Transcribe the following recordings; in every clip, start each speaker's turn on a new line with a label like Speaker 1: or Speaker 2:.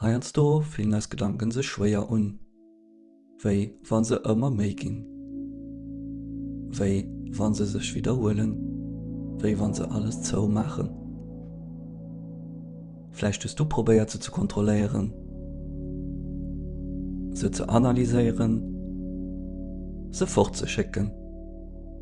Speaker 1: Heiansdo fillen eis Gedanken sech schwéier un, wéi wa se ëmmer méi ginn, wéi wa se sech widderhuelen, wéi wa se alles zoumaachen. Vläicht hues du probéiert se ze kontrolléieren, se ze analyséieren, se fortzeschécken,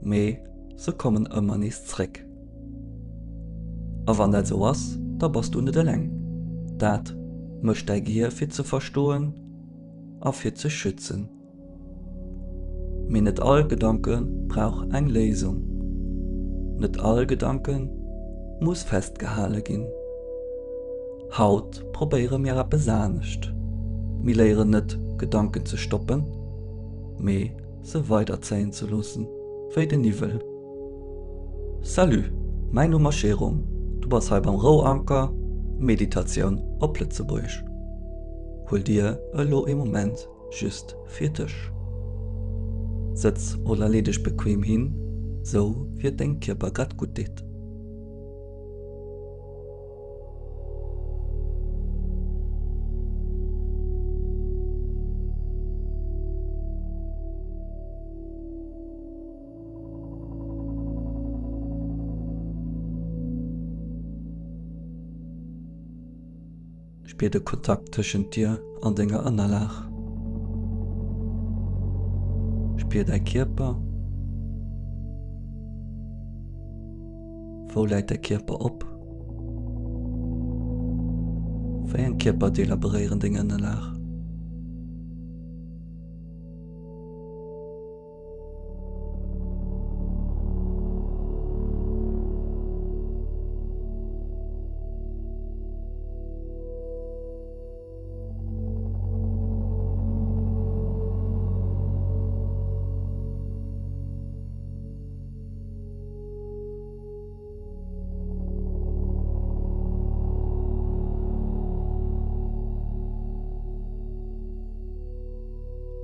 Speaker 1: mee se kommen ëmmer nees zréck. A wann dat esou ass, da bass du net eleng. Dat mécht däi Gehier fir ze verstoen a fir ze schützen. Mee net all Gedanke brauch eng Léisung. Net all Gedanke muss festgehale ginn. Haut probéiere mir eppes anescht. Mir léieren net, Gedanken ze stoppen, mee se weiderzéien ze loossen, wéi den Niwwel. Salut, mäin Numm ass Jérôme, du bass hei beim Rouanker, Meditatioun op Lëtzebuergesch. Huel dir elo ee Moment just fir dech. Sëtz oder lee dech bequem hin, sou wéi et dengem Kierper grad gutt deet. Spier de Kontakt tëschent dir an denger Ënnerlag. Spier däi Kierper. Wou läit däi Kierper op? Wéi eng Kierperdeeler beréieren deng Ënnerlag?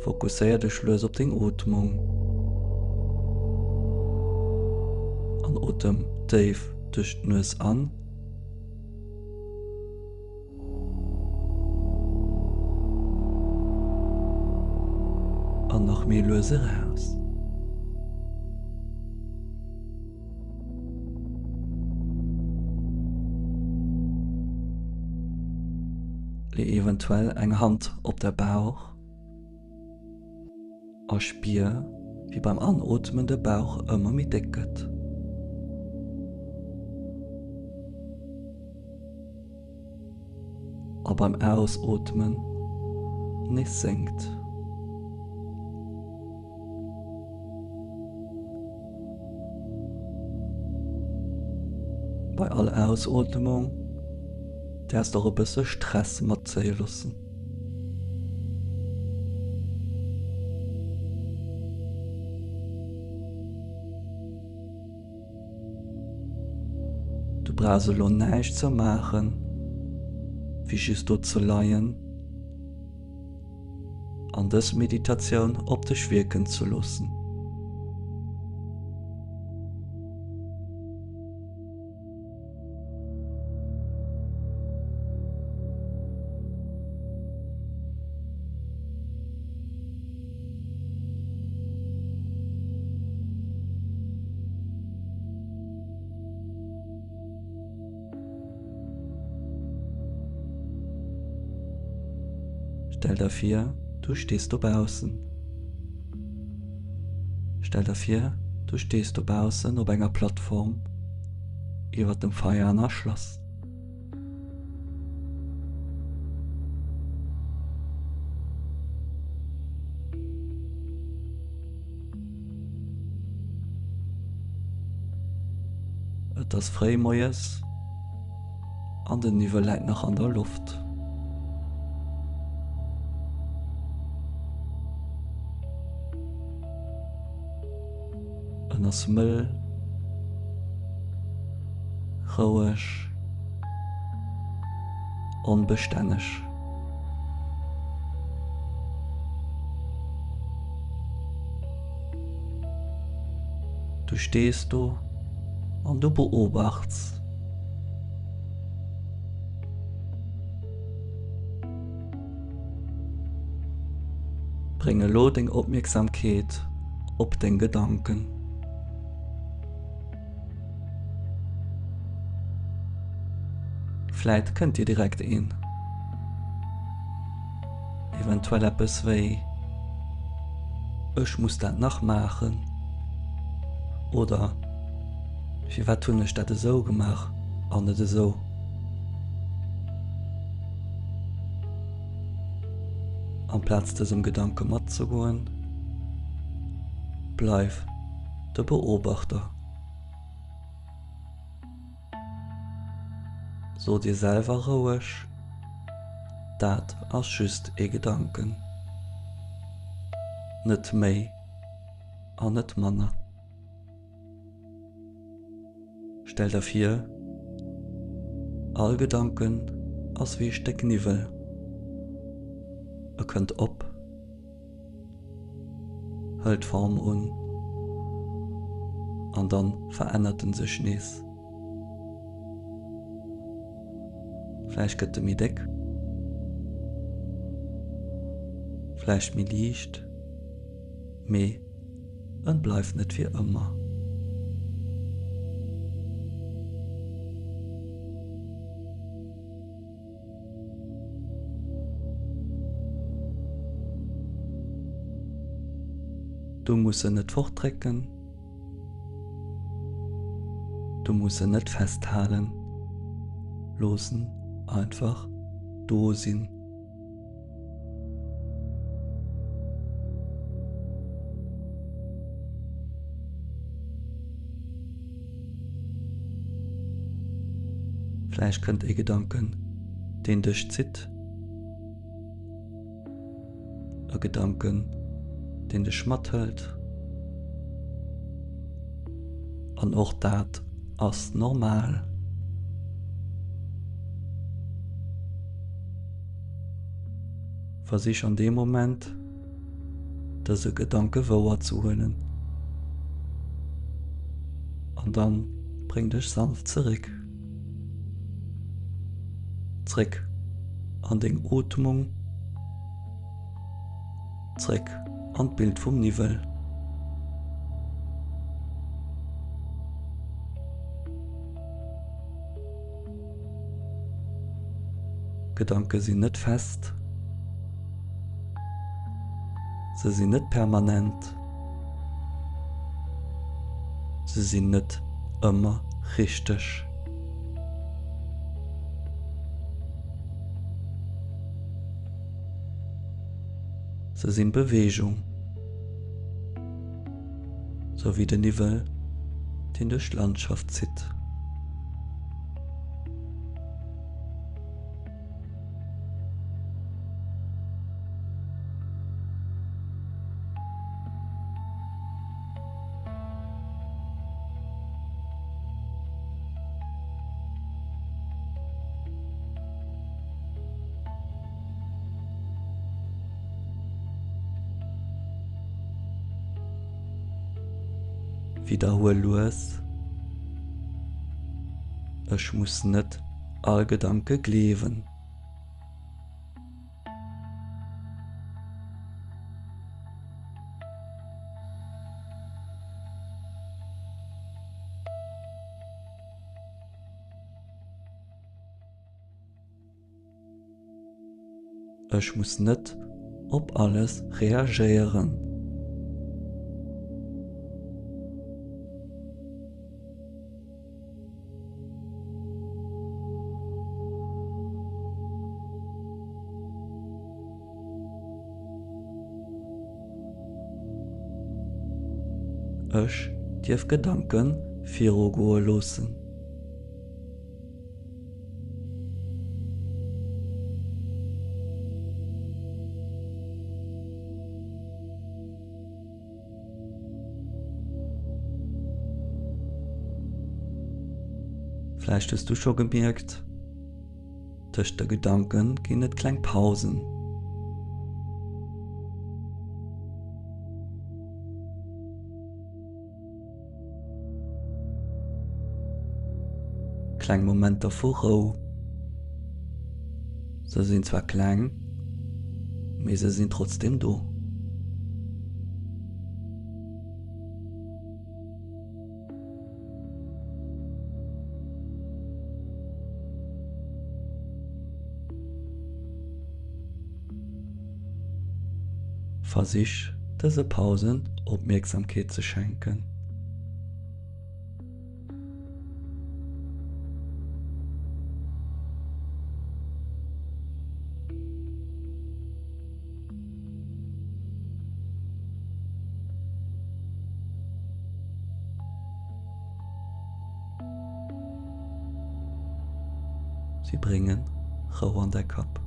Speaker 1: Fokusséier dech lues op deng Ootmung an otem déif duerch d'Nues an. An nach méi lues eraus. Lee eventuell eng Hand op de Bauch a spier wéi beim Anootmen de Bauch ëmmer méi déck gëtt. A beim Ausootmen nees sénkt. Bei all Ausootmung däerfs de och e bësse Stress matzéie loossen. Du brauchs elo näischt ze maachen, wéi just do ze leien an dës Meditatioun op dech wierken ze loossen. Stell der vir, du stees dobaussen. Stell der vir, du stees dobaussen op enger Plattform iwwer dem Veianer Schlass. Et ass fréi moies an den Niwwel läit nach an der Loft. En ass mëll, roueg, onbestänneg. Du stees do an du beobachts. Bréng elo deng Opmierksamkeet op deng Gedanken. Vläit kënnt dir direkt een. Eventuell eppes wéi, Ech muss dat nach maachen oder Firwat hunn ech dat esou gemaach an net esou? Amplaz dësem Gedanke matzegoen, bleif de Beobachter. So dir selwer roueg, Dat ass just ee Gedanken, net méi an net manner. Stell der vir, all Gedanken ass wéi e Stéck Niwwel, e kënnt op, hëlt Form un an dann verännert en sech nees. Vläicht gëtt e méi déck, vläicht méi liicht, mee en bleift net fir ëmmer. Du muss en net fortdrécken, du muss en net festhalen, looss en einfach do sinn. Vläicht kënnt ee Gedanken, deen dech zitt, e Gedanken, deen dech mathëlt, an och dat ass normal. Versich an deem Moment, dëse Gedanke wouer ze huelen an dann bréng dech sanft zeréck. Zréck an deng Ootmung, zréck an d'Bild vum Niwwel. Gedanke sinn net fest, se sinn net permanent, se sinn net ëmmer richteg. Se sinn Beweegung, sou wéi den Niwwel, deen duerch d'Landschaft zitt. Widderhuel lues, Ech muss net all Gedanke gleewen. Ech muss net op alles reagéieren. Ech dierf Gedanke virugoe loossen. Vläicht hues du scho gemierkt, tëscht de Gedanke ginn et kleng Pausen. Kleng Momenter vu Rou. Se sinn zwar kleng, mee se sinn trotzdeem do. Versich dëse Pausen Opmierksamkeet ze schenken. Si bréngen Rou an däi Kapp.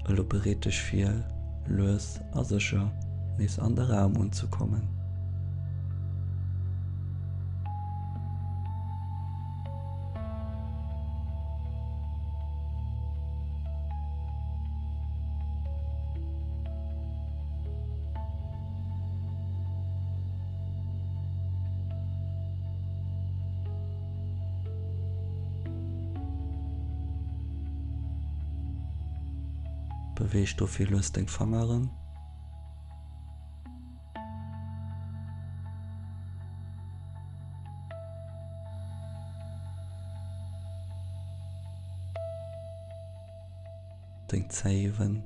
Speaker 1: Elo bereet dech vir, lues a sécher nees an de Raum unzekommen. Beweeg dofir lues deng Fangeren. Deng Zéiwen.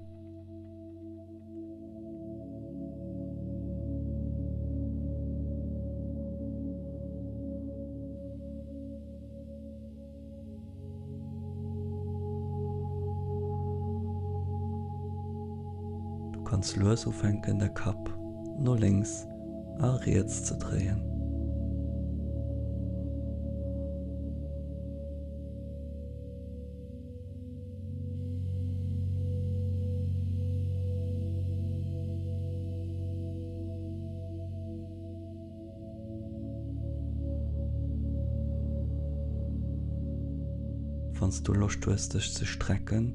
Speaker 1: Du kanns lues ufänken de Kapp no lénks a riets ze dréien. Wann s du Loscht hues dech ze strecken.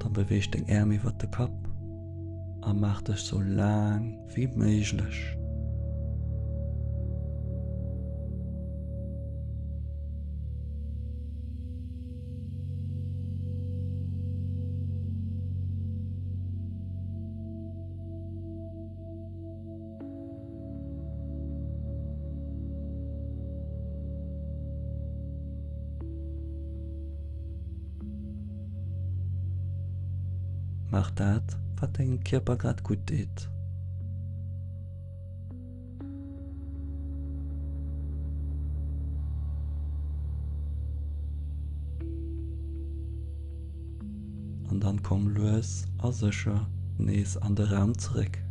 Speaker 1: Dann beweeg deng Äerm iwwert de Kapp a maach dech sou laang wéi méiglech. Maach dat, wat dengem Kierper grad gutt deet. An dann komm lues a sécher nees an de Raum zeréck.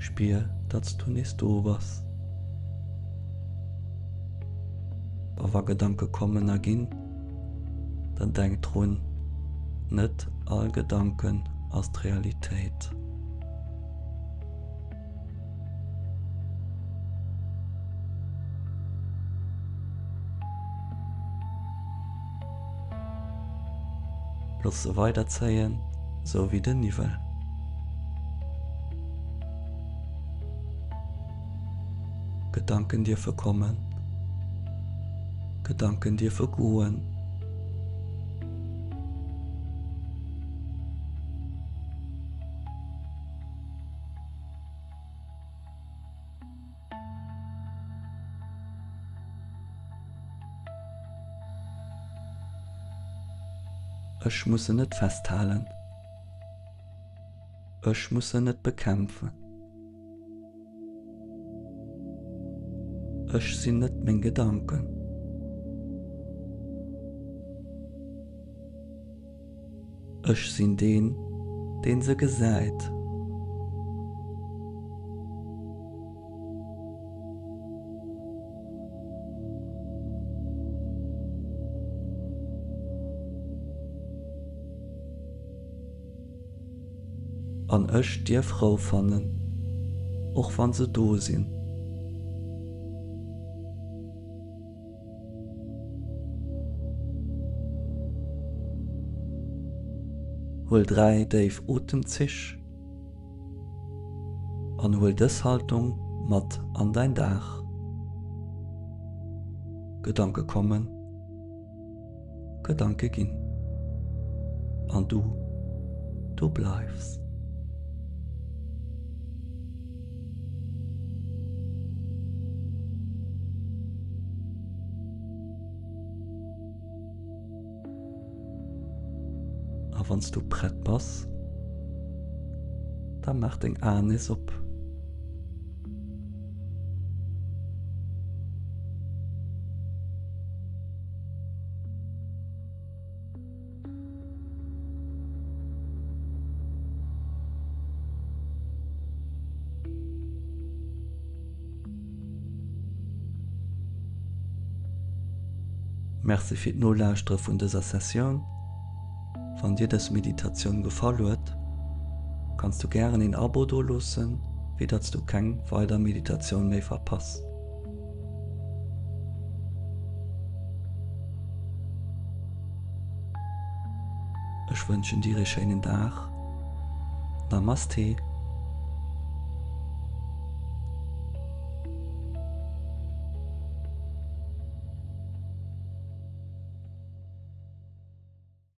Speaker 1: Spier, datt s du nees do bass. A wa Gedanke kommen a ginn, dann denk drun, Net all Gedanken ass d'Realitéit. Looss se weiderzéien, sou wéi den Niwwel. Gedanken dierfe kommen, Gedanken dierfe goen. Ech muss se net festhalen. Ech muss se net bekämpfen. Ech sinn net meng Gedanken. Ech sinn deen, deen se gesäit. An ech dierf Rou fannen, och wann se do sinn. Huel 3 déif Otemzich an huel dës Haltung mat an däin Dag. Gedanke kommen. Gedanke ginn. An du, du bleifs. A wann s du prett bass, da maach deng Aen nees op. Merci fir d'Nolauschtere vun dëser Sessioun. Wann dir dës Meditatioun gefall huet, kanns du gären een Abo do loossen, fir datts du keng weider Meditatioun méi verpass. Ech wënschen dir ee schéinen Dag. Namaste.